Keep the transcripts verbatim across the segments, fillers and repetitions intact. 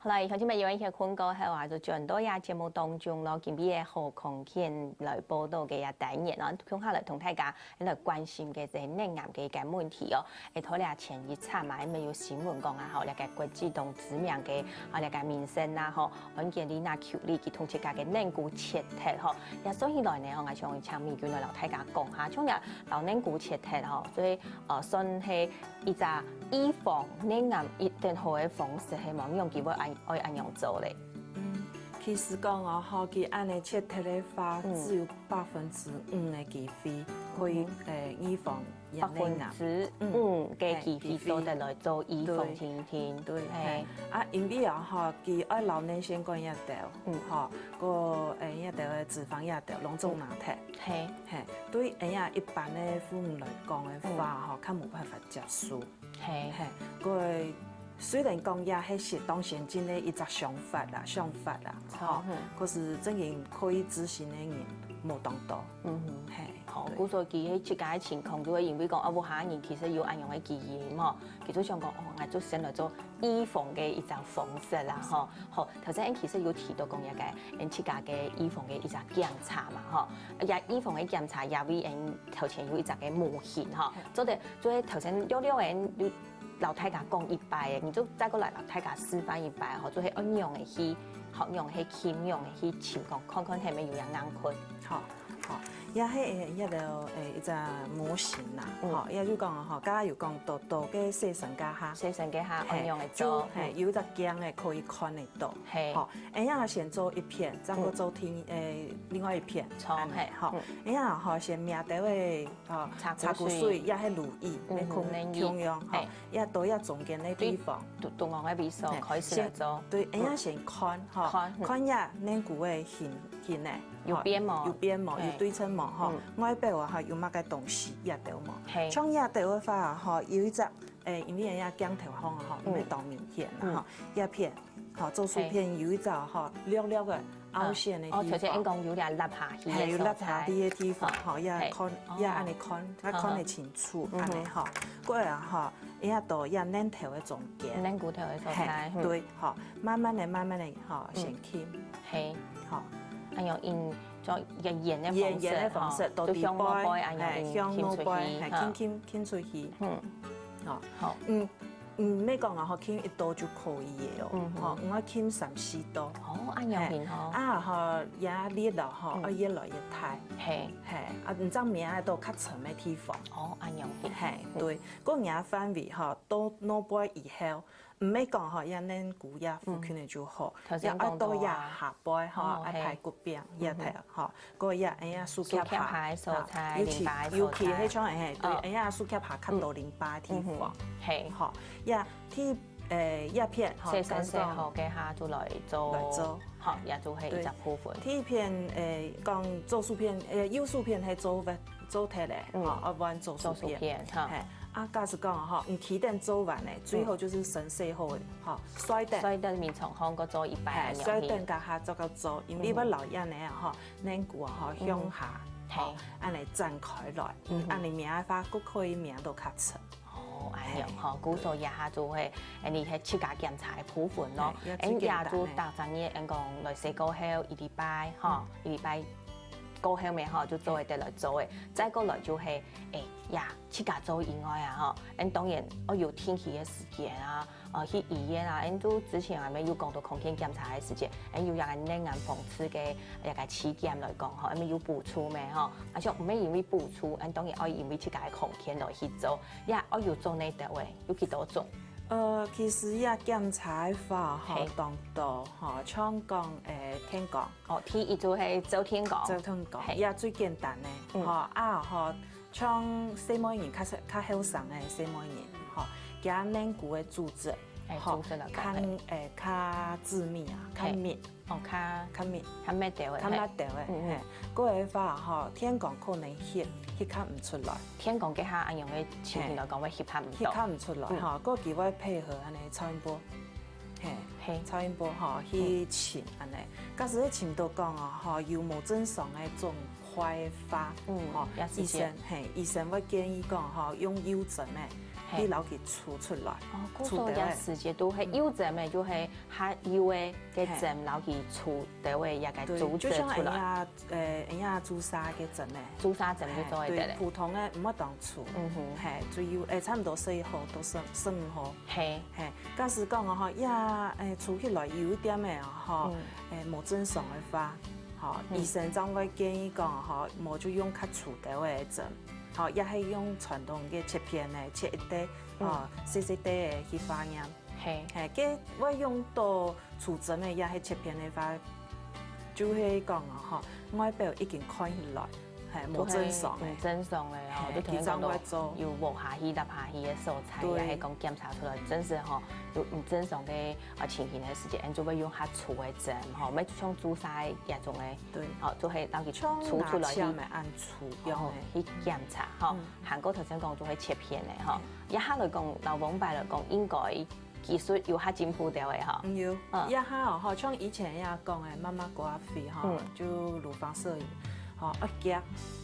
來，鄉親朋友，歇睏過後啊，就轉到這節目當中咯，今晡日个好康健來報到个這單元咯，共下來同大家來關心个這个乳癌个一個問題哦。誒，頭先前一站嘛，因為有新聞講啊，吼，這個國際當知名个啊，這個明星啊，吼，安潔莉娜裘莉，佢同自家个乳菇切忒吼，也算起來呢，吼，𠊎想請美君來摎大家講下，像這摎乳菇切忒吼，所以呃，算係一隻預防乳癌一等好个方式，係無？你用佢會愛愛恁樣做咧？嗯，其實講哦，吼，佢恁樣切忒个話，嗯。只有百分之五个機會可以，嗯。誒，預防這乳癌。百分之五个機會，嘿，機會。做得來做預防，對。定定。對，嘿。嘿。啊，因為啊，吼，佢愛摎乳腺管這兜，嗯。吼，个，誒，這兜个脂肪這兜，攏總拿忒。嗯。嘿。嘿，對，誒呀，一般个婦女來講个話，嗯。吼，較無辦法接受。 嘿。嘿，个雖然講也係適當先進个一隻想法啦，想法啦，吼，嗯哼。可是真正可以執行个人無當多。嗯哼。嘿，好，對。故所佢个自家个情況，就會因為講，啊，有下人其實有恁樣个基因吼，佢就想講，哦，𠊎就先來做預防个一隻方式啦，吼。好，頭先其實有提到講一個，嗯，自家个預防个一隻檢查嘛，吼。也預防个檢查也為，嗯，頭前有一隻个模型，吼。做得 所以頭先略略仔，你摎大家講一擺，你就再過來摎大家示範一擺，吼，就係愛仰仔去，吼，仰仔去，仰仔去尋講，看看係毋係有影硬骨。好，好，這係，誒，這个，誒，一隻模型啦，嗯。吼，也就講，吼，剛剛有講到，到个洗身該下，洗身該下，嘿，愛仰仔做，就，嘿，嗯。有一隻鏡仔可以看得到，嘿。吼，誒，這下先做一片，再過做第，嗯。誒，另外一片，好，恁樣，嘿，吼，嗯。誒，這下吼，先搣兜仔 哦，茶茶苦水，苦水也係乳液，嗯，也共，乳液。共樣吼，嘿。也到這中間个地方。對，肚，肚項个位所嘿，開始來做。先，對，嗯。哎呀，先看吼，看，嗯。看這乳菇个形，形呢，有變無？吼，有變無？嘿。有對稱無？吼，嗯。外表啊，吼，有麼个東西壓到無？嘿。像壓到个話，吼，有一隻，誒，因為這鏡頭項吼，嗯。毋係當明顯啦，嗯。吼，這片，吼，左手片有一隻吼，綠綠个 凹陷个地方。哦，頭先講有點凹下去个所在。嘿，有凹下去个地方，吼，也看，哦，嘿。也恁樣看，哦。也看得清楚，嗯哼。恁樣吼。過來吼，也到也乳頭个中間。乳頭个所在，嘿，嗯。對，吼，慢慢个，慢慢个，吼，嗯。先撿。嘿。吼。恁樣用做圓圓个方式，圓圓个方式，吼，到底背，就向腦背恁樣嘿，向腦背，撿，撿出去，嘿，哈。撿，撿，撿出去。嗯。吼。好。嗯。 毋係講啊，吼，撿一刀就可以个哦，嗯哼。吼，愛撿三四刀。哦，恁樣形吼。嘿，啊，吼，壓力了吼，嗯。愛越來越大。嘿。嘿，啊，你正面愛到較深个地方。哦，恁樣形。嘿，嗯。對，个壓範圍吼，到腦背以後，毋係講吼，壓乳菇這附近个就好，嗯。頭先講到啊。也愛到這下背吼，哦，嘿。愛排骨餅，也頭，嗯哼。吼。 个也，哎呀，手脥下，手脥个所在，哈，尤其，淋巴个所在。尤其彼種，嘿，對，哦。哎呀，手脥下較多淋巴个地方。嗯哼，嘿。吼，也，第，誒，這片，吼，洗身洗好，剛剛該下就來做，來做。吼，也就係一隻部分。對，第一片，誒，講左手片，誒，右手片係做忒，做忒咧，嗯。吼，愛換左手片。左手片，哈。嘿，啊，假使講，吼，你起等做完咧，最好就是先洗好咧，嗯。吼，曬等。曬等眠床項，過做一擺嘿，恁樣去。曬等該下做到做，因為嗯。愛摎恁樣啊，吼， 乳菇啊，吼，嗯。向下，嘿。吼，恁樣展開來，嗯哼。恁樣搣个話，就可以搣到較深。哦，恁樣吼，嘿。故所這下就係，恁樣係自家檢查个部分咯。嘿，也最簡單个。恁樣就逐隻月，恁講來洗過後，一禮拜，吼，嗯。一禮拜過後面吼，就做得來做个。嘿。再過來就係，誒，也自家做以外啊，吼，恁當然愛有定期个時間啊， 呃，去醫院啊，恁就之前啊，乜有講到康健檢查个時節，恁有這個乳癌防治个這個試驗來講吼，恁有補助無吼？啊，像毋係因為補助，恁當然愛因為自家个康健來去做，也愛有做哪兜个，有幾多種？呃，其實這檢查个話吼，嘿。當多吼，像講，誒，電光。哦，第一就係照電光。照電光，嘿。這最簡單个，嗯。吼，啊，吼， 像細妹人，較細，較後生个細妹人，吼，厥乳菇个組織，哎，吼，組織了解，較，嘿。誒，較致密啊，較密。嘿。哦，較，較密。較密兜个，較密兜个，嘿。嗯，嗯。嘿。過个話，吼，電光可能翕，翕看毋出來。電光該下恁樣个情形來講，嘿。會翕看毋到。翕看毋出來，嗯。吼，過佢會配合恁樣超音波。嘿，嘿。超音波，吼，去，嗯。尋恁樣。假使尋到講哦，吼，有無正常个狀壞个話，嗯，吼，也係這。醫生，嘿，醫生會建議講，吼，用幼針个，嘿。去摎佢除出來，哦，故所也除掉个。係這，都係幼針个，就係較幼个，个針，嘿。摎佢除掉个，也个組織出來。對，就像人家，呃，人家注射个針个。注射針就做得了。嘿，對，普通个毋會當除。嗯哼。嘿，就有，誒，差毋多十一號到十，十五號。嘿。嘿，假使講哦，吼，也，誒，除起來有一點个哦，吼，嗯。誒，無正常个話，吼，嗯。醫生正會建議講，吼，無就用較粗條个針，吼，也係用傳統个切片呢，切一塊，嗯。吼，細細塊个去化驗。嘿。嘿，該會用到除針个，也係切片个話，就係講哦，吼，外表已經看起來，嘿，無正常个。就係無正常个哦，嘿，就頭先講到佢正會做。有落下去、落下去个所在，對。也係講檢查出來，真實吼，有毋正常个，啊，情形个時節，𫣆就會用較粗个針，吼，毋係像注射个這種个，對。吼，就係當佢像抽出來去，牙籤个恁粗樣个。哦，去檢查，吼。嗯。還過頭先講就係切片个，吼。嗯。這下來講，摎往擺來講，應該 技術有較進步了个吼。嗯，有。嗯。這下哦，吼，像以前也講个mammogram吼，嗯。就乳房攝影，吼，愛夾。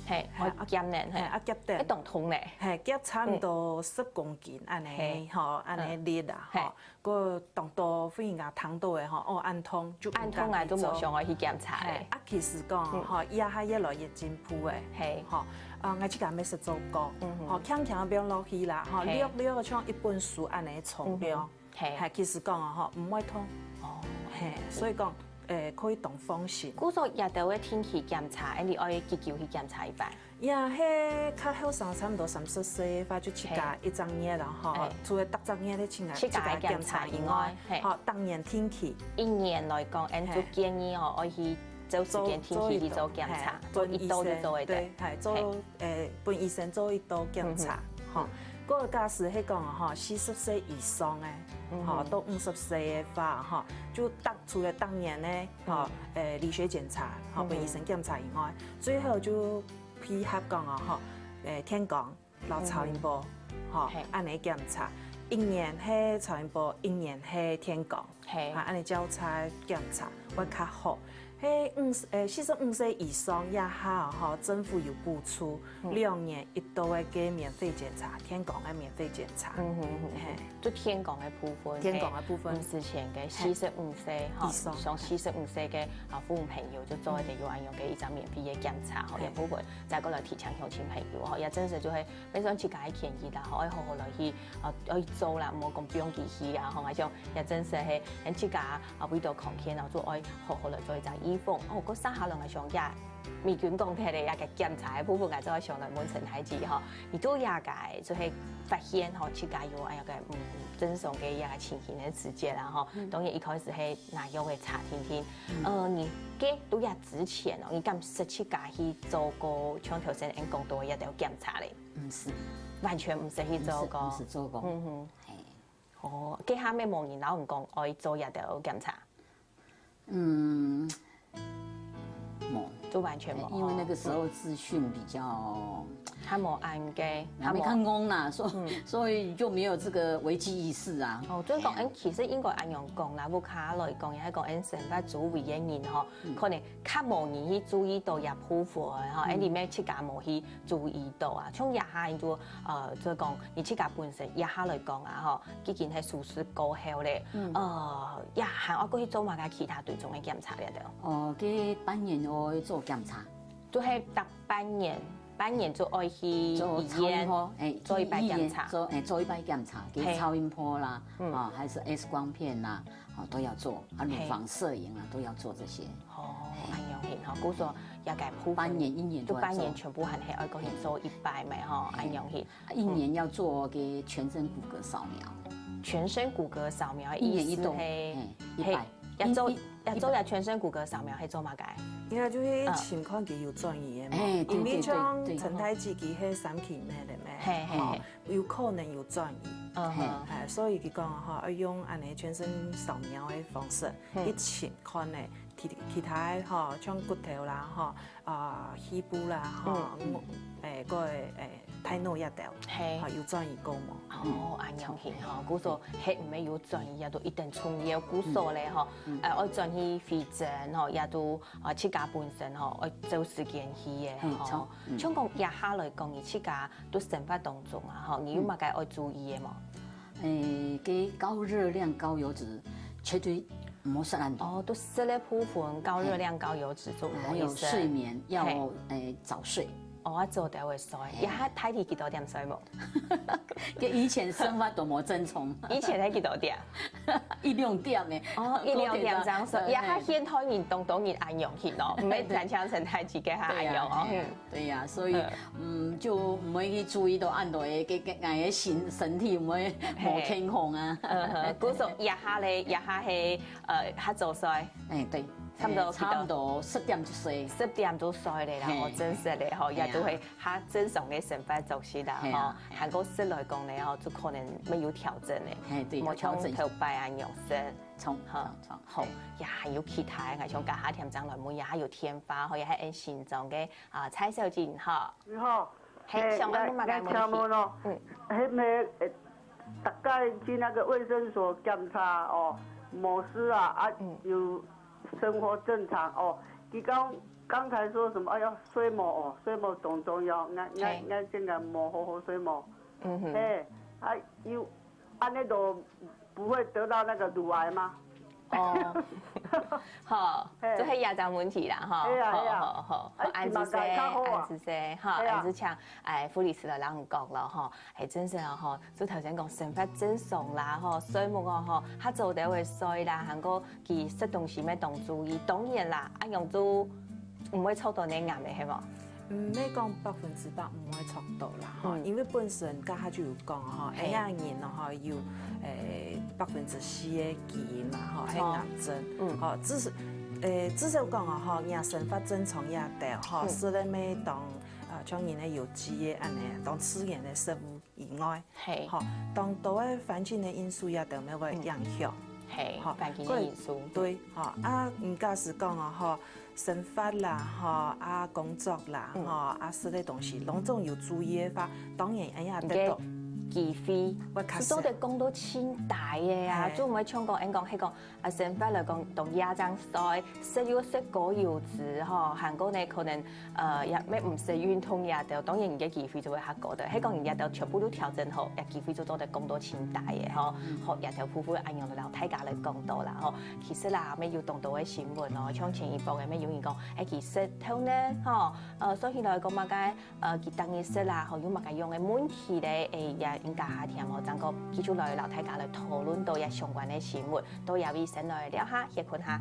嘿，嘿，愛夾呢，嘿。嘿，愛夾等。會當痛呢。嘿，夾差毋多十公斤恁呢，嘿。吼，恁呢力啊，嘿。吼。个當多婦人家聽到个吼，哦，恁痛，就毋敢去做。恁痛啊，就無想愛去檢查咧。嘿，啊，其實講，嗯。吼，這下越來越進步个，嘿。吼，啊，𠊎自家乜識做過，嗯哼。吼，輕輕放落去啦，吼，嘿。略略像一本書恁呢重量。嗯哼。 嘿。嘿，其實講啊，吼，毋會痛。哦。嘿，所以講，誒，可以當放心。故所這兜个定期檢查，恁樣愛幾久去檢查一擺？也係較後生，差毋多三十歲个話，就自家一隻月啦，吼，嘿。除了逐隻月个自家，自家檢查以外，自家檢查以外，嘿。吼，逐年定期。一年來講，𫣆就建議哦，嘿。愛去 照時間定期去做檢查，做，做一到就做得。對，係，做，嘿。誒，分醫生做一到檢查，嗯哼。吼。嗯。該假使係講吼，四十歲以上个，嗯哼。吼，到五十歲个話，吼，就逐，除了逐年个，吼，嗯。誒，理學檢查，吼，嗯哼。分醫生檢查以外，最好就配合講哦，吼，誒，電光 摎超音波，嗯。吼，嘿。恁呢檢查，一年係超音波，一年係電光，嘿。啊，恁呢交叉檢查會較好。係五十，誒，四十五歲以上這下吼，政府有補助，嗯。兩年一到个免費檢查，電光个免費檢查。嗯哼，嗯哼。嘿。就電光个部分，電光个部分。嘿，毋使錢个，嘿。四十五歲，吼，以上。像四十五歲个，啊，婦女朋友就做得有恁樣个一張免費个檢查，吼，嘿。這部分再過來提醒鄉親朋友，吼，也真實就係 愛算自家个權益啦，吼，愛好好來去，呃，愛做啦，毋好講放棄去啊，吼，啊，像也真實係，𫣆自家啊，為著康健啊，就愛好好來做一隻預防。哦，過續下來，𠊎想也，美君講忒个這个檢查个部分，𠊎就愛想來問陳太太吼，你做這个就係發現吼，自家有恁樣个，嗯，正常个這个情形个時節啦，吼，嗯。當然一開始係拿藥个查定定，嗯。呃，你該做這之前哦，你敢識自家去做過，像頭先𫣆講到个這兜檢查咧？ 毋識。完全毋識去做過。毋識，毋識做過。嗯哼。嘿。哦，該下乜無人摎你講愛做這兜檢查？嗯，無。就完全無。因為那個時候資訊比較，哦。還無恁个，還無。還沒看過啦，所以，嗯。所以就沒有這個危機意識啊。哦，就是講，嘿啊。嗯，其實應該恁樣講啦，屋下來講，也係講，𫣆生活周圍个人吼，嗯。可能較無人去注意到這部分吼，嗯。𫣆裡面自家無去 注意到啊。像這下你就，呃，就講你自家本身這下來講啊，吼，已經係手術過後咧，嗯。呃，也還愛過去做麼个其他追蹤个檢查了的？哦，該半年愛做檢查。就係逐半年，半年就愛去醫院做超音波，哎，做一擺檢查。醫院做，哎，做一擺檢查，給嘿。超音波啦，嗯。啊，還是X光片啦，啊，都要做，啊，乳房攝影啊，嘿。都要做這些。 哦，嘿。恁樣形吼，故所這个部分，半年、一年都要做。就半年全部還係愛過去做一擺嘛吼，嘿。恁樣形。啊，一年要做个全身骨骼掃描。全身骨骼掃描的意思係，一年一度，嘿，一擺。嘿，要做，一，一，要做一擺。這全身骨骼掃描係做麼个？應該就係尋看佢有轉移个嘛，哎，對，因為像對，對，對。陳太太佢係三期內个嘛，嘿，嘿，吼，嘿。有可能有轉移。嗯哼。嘿。哎，所以佢講吼，要用恁呢全身掃描个方式，嗯。去尋看呢， 其，其他个吼，像骨頭啦吼，啊，肺部啦吼，嗯，嗯。誒，个，誒，大腦這兜，係。吼，有轉移過無？哦，恁樣形吼，故所係毋係有轉移啊，都一定重要，故所咧吼，呃，愛轉去回診吼，也都啊自家本身吼，愛照時間去个吼。像講這下來講，你自家都生活當中啊吼，你有麼个愛注意个無？誒，該高熱量、高油脂，絕對毋好食恁多。哦，都食个部分高熱量、高油脂，就毋好意思。還有睡眠，要，係。誒，早睡。 哦，啊，早點會睡，這下大體幾多點睡無？該以前生活都無正常。以前係幾多點？一兩點呢。哦，一兩點正睡，這下現代人當多人恁樣去咯，毋係單淨成大幾个下恁樣哦。對呀，所以，嗯，就毋會去注意到恁多个，个，个，个身，身體毋會無健康啊。嗯哼，故所這下咧，這下係，呃，較早睡。誒，對。 差不多，差不多十點就睡。十點就睡咧啦，吼，真實咧，吼，也都會較正常个生活作息啦，吼。還過食來講咧，吼，就可能乜有調整咧，嘿，對，無像頭擺恁樣食。從，從，好，也還有其他，𠊎想加下添正來問，也還有電話，吼，也還有新莊个啊蔡小姐，吼。你好，嘿，想問麼个問題？請問哦，嗯，係毋係，呃，大概去那個衛生所檢查哦，無事啊，啊，有 生活正常哦。佢講剛才說什麼，哎呀，睡目哦，睡目當重要，𠊎𠊎𠊎真个無好好睡目。嗯哼。嘿，啊，有，恁呢都不會得到那個乳癌嗎？哦，好，這係牙長問題啦，哈。係啊，係啊。好，好，好，恁仔細，恁仔細，哈，恁仔細，哎，護理師來摎你講了，哈，哎，真是啊，哈， 就頭先講生活正常啦，吼，睡目哦，吼，較早兜會睡啦，還過佢食東西乜當注意。當然啦，恁樣就毋會著到該癌个，係無？毋係講百分之百毋會著到啦，吼，因為本身頭下就有講吼，恁樣人哦，吼，有，誒，百分之四个基因嘛，吼，係癌症，吼，至少，誒，至少講哦，吼，若生活正常這兜，吼，食了乜當，呃，像人个有機个恁呢，當自然个食物 以外，係，吼，當多个環境个因素也都乜會影響，係，吼，環境个因素，對，吼，啊，毋假使講哦，吼，生活啦，吼，啊，工作啦，吼，啊，食个東西，攏總有注意个話，當然，哎呀，得到機會，會較少。做得講到盡大个啊，就毋會像講，恁講，係講， 啊，生活來講，當夜正睡，食又食高油脂吼，還過呢，可能，呃，也乜毋使運動這兜，當然你个機會就會較高个。係講你這兜全部都調整好，這機會就做得講到盡大个吼。好，這兜部分恁樣摎大家來講到啦吼。其實啦，乜有當多个新聞哦，像前一波个乜有人講，哎，其實豆奶吼，呃，所以來講嘛，該 呃，佢當日食啦，吼，有麼个樣个問題咧？哎，也應該下添吼，正過繼續來摎大家來討論到這相關个新聞，到這位先來尞下，歇睏下。